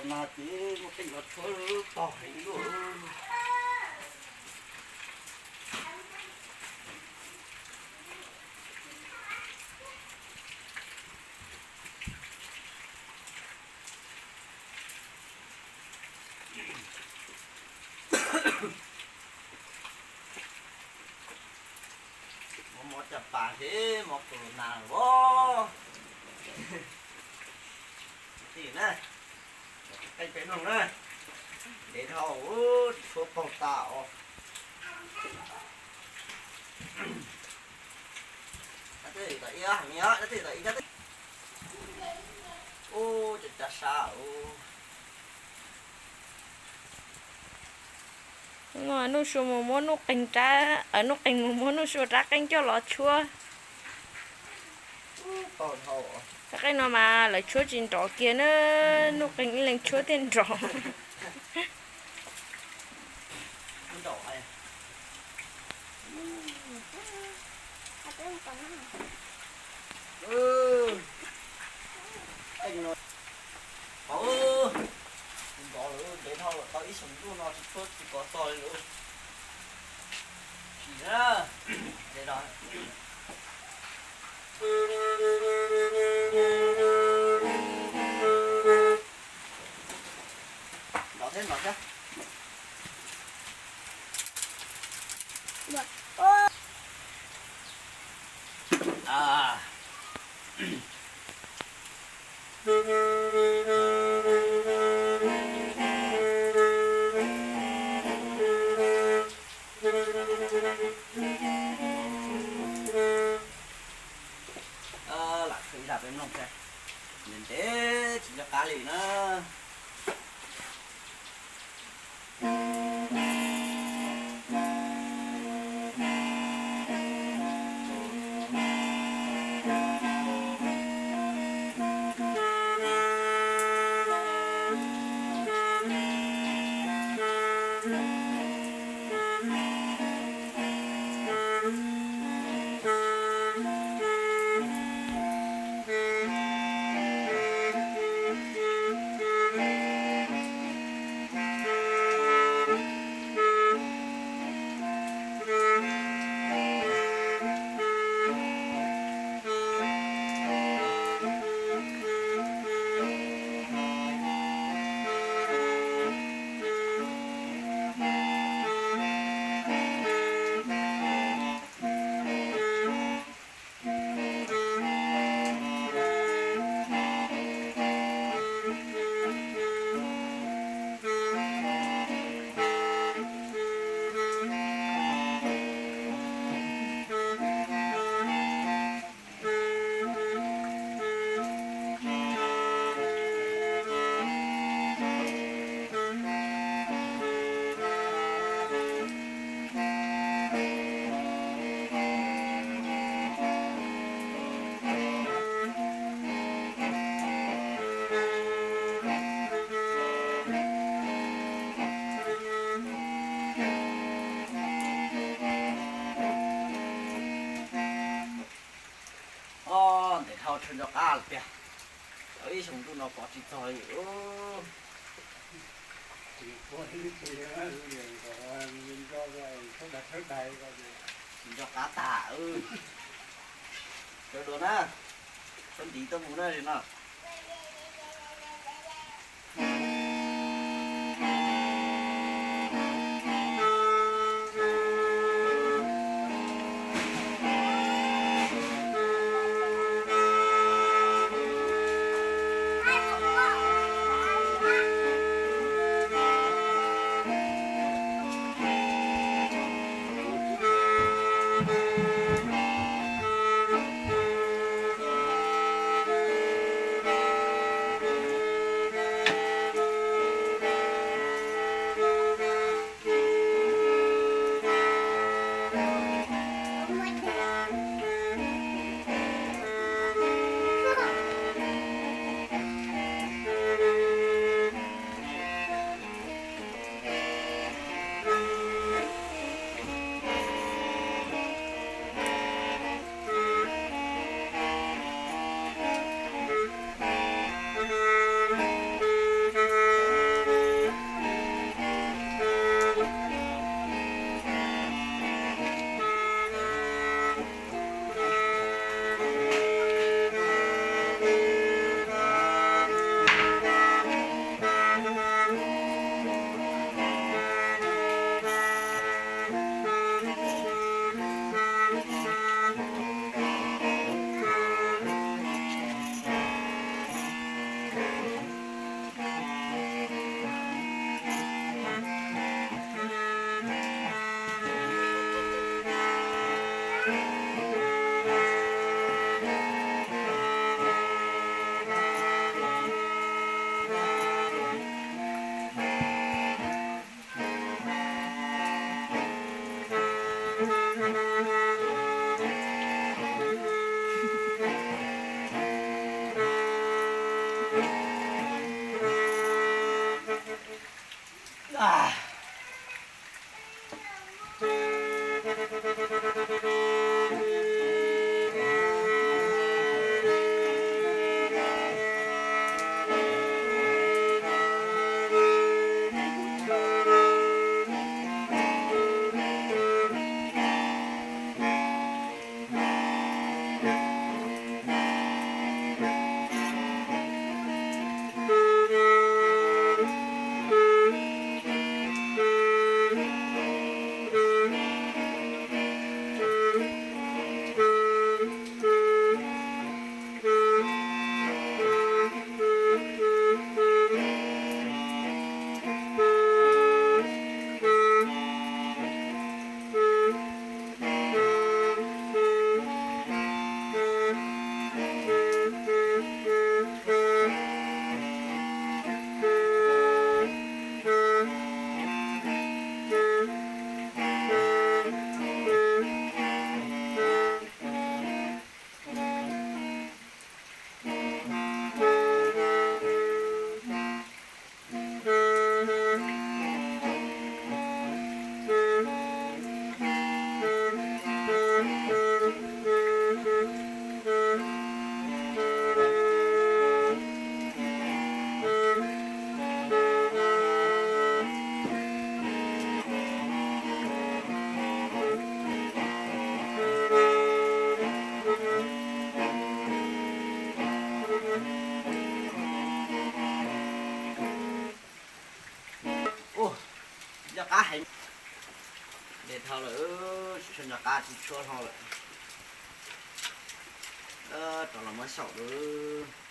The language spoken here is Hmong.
No ces muaj teeb los tshuab tog heev luaj. Muaj mob caj pas thiab mob corona los. Tij na, qeej peb mloog na, ntev dhau, tsis tshua paug tas os. Cov ib, cov ib, cov ib, ub, cov cab sab ub. Nuj Su mus muab Nuj Qeeg rab, Nuj Qeeg mus muab Nuj Su rab qeej coj los tshuab. Rab qeej no mas lawv tshuab tsis nrov kiag na, Nuj Qeeg ib leeg tshuab thiaj nrov. Qeej no, ub, nrov lawm, ntev dhau lawm, tau ib xyoos ntuj no tsis tshuab tsis kov txog li lawm. Sim na, ntev dhau. Nrov thiab, nrov thiab. Lam khaws ib zaj peb mloog thiab, ntev ntev tsis nco qab li na. Ob, ntev dhau tshwj nco qab lawm tiag. Tau ib xyoos ntuj no kov tsis txog li. Tsis nco qab tas. Sawv daws na, sawv ntiv tuaj mus na no. Ua, nco qab heev. De dhau lawm, tsis tshua nco qab, tsis tshua hlo lawm. Rov los muab xyaum lawm.